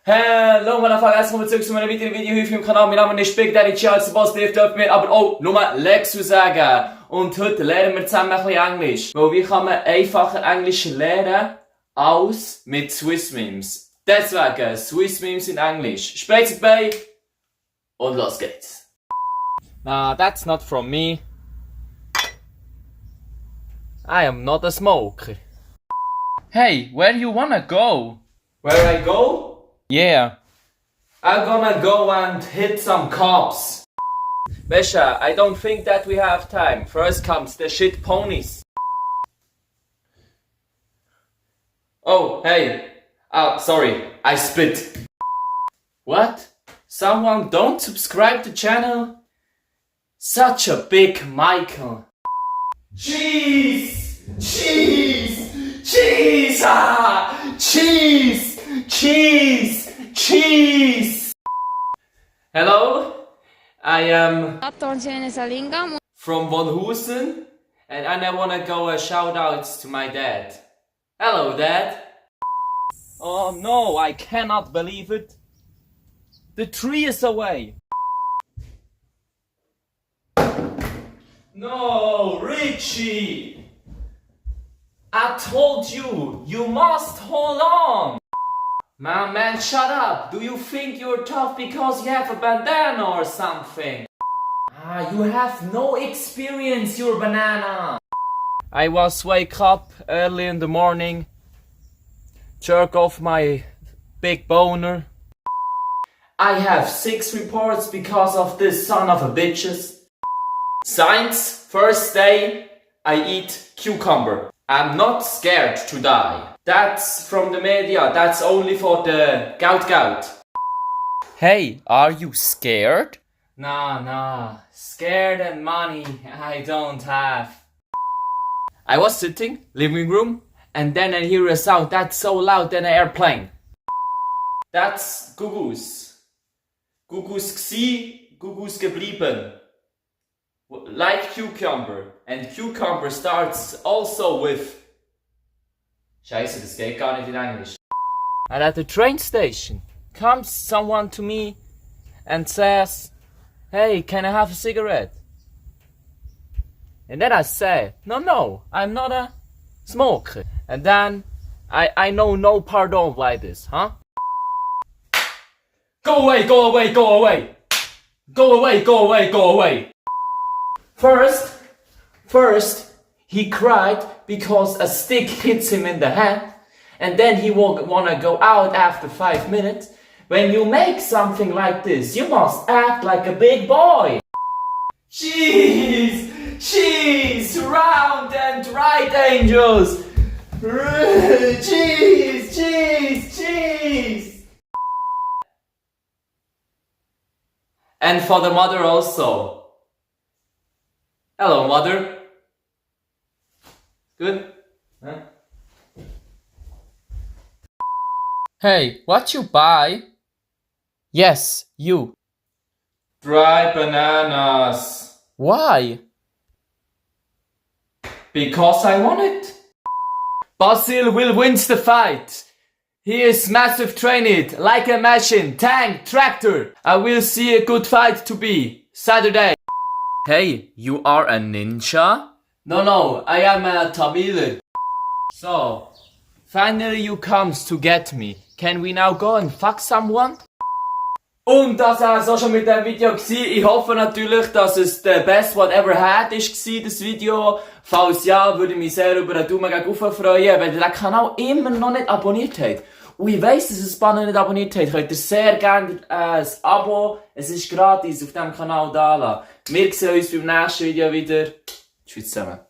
Hallo meine Frage, herzlich willkommen zurück zu meinem weiteren Video hier auf meinem Kanal. Mein Name ist Big Daddy Charles, Boss dürft mir aber auch nur Lexu sagen. Und heute lernen wir zusammen ein bisschen Englisch. Weil wie kann man einfacher Englisch lernen als mit Swiss Memes? Deswegen Swiss Memes in Englisch. Spreizt bei und los geht's. Nah, that's not from me. I am not a smoker. Hey, where do you wanna go? Where I go? Yeah. I'm gonna go and hit some cops. Besha, I don't think that we have time. First comes the shit ponies. Oh, hey. Sorry, I spit. What? Someone don't subscribe to channel? Such a big Michael. Cheese! Cheese! Cheese! Ah! Cheese! Cheese! Cheese! Hello? I am from Vonhusen and I wanna go shout outs to my dad. Hello, Dad. Oh no, I cannot believe it. The tree is away. No, Richie! I told you, you must hold on! Man, shut up! Do you think you're tough because you have a bandana or something? You have no experience, you're banana! I was wake up early in the morning, jerk off my big boner. I have 6 reports because of this son of a bitches. Science, first day, I eat cucumber. I'm not scared to die. That's from the media, that's only for the gout. Hey, are you scared? Nah, scared and money I don't have. I was sitting, living room, and then I hear a sound that's so loud than an airplane. That's Gugus. Gugus gsi, Gugus geblieben. Like cucumber. And cucumber starts also with... Scheiße, das geht gar nicht in Englisch. And at the train station comes someone to me and says, hey, can I have a cigarette? And then I say, no, I'm not a smoker. And then I know no pardon like this, huh? Go away! Go away! First, he cried because a stick hits him in the head, and then he wanna go out after 5 minutes. When you make something like this, you must act like a big boy. Cheese! Round and right, angels! Cheese! And for the mother also. Hello, mother. Good? Huh? Hey, what you buy? Yes, you. Dry bananas. Why? Because I want it. Basil will win the fight. He is massive trained, like a machine, tank, tractor. I will see a good fight to be. Saturday. Hey, you are a ninja? No, I am a Tamil. So, finally you comes to get me. Can we now go and fuck someone? Und das war es auch schon mit dem Video gewesen. Ich hoffe natürlich, dass es the best what ever had ist das Video. Falls ja, würde ich mich sehr über einen Daumen gegen oben freuen, wenn ihr den Kanal immer noch nicht abonniert habt. Und ich weiss, dass ihr das Banner nicht abonniert habt, könnt ihr sehr gerne ein Abo, es ist gratis, auf diesem Kanal da lassen. Wir sehen uns beim nächsten Video wieder. Tschüss zusammen.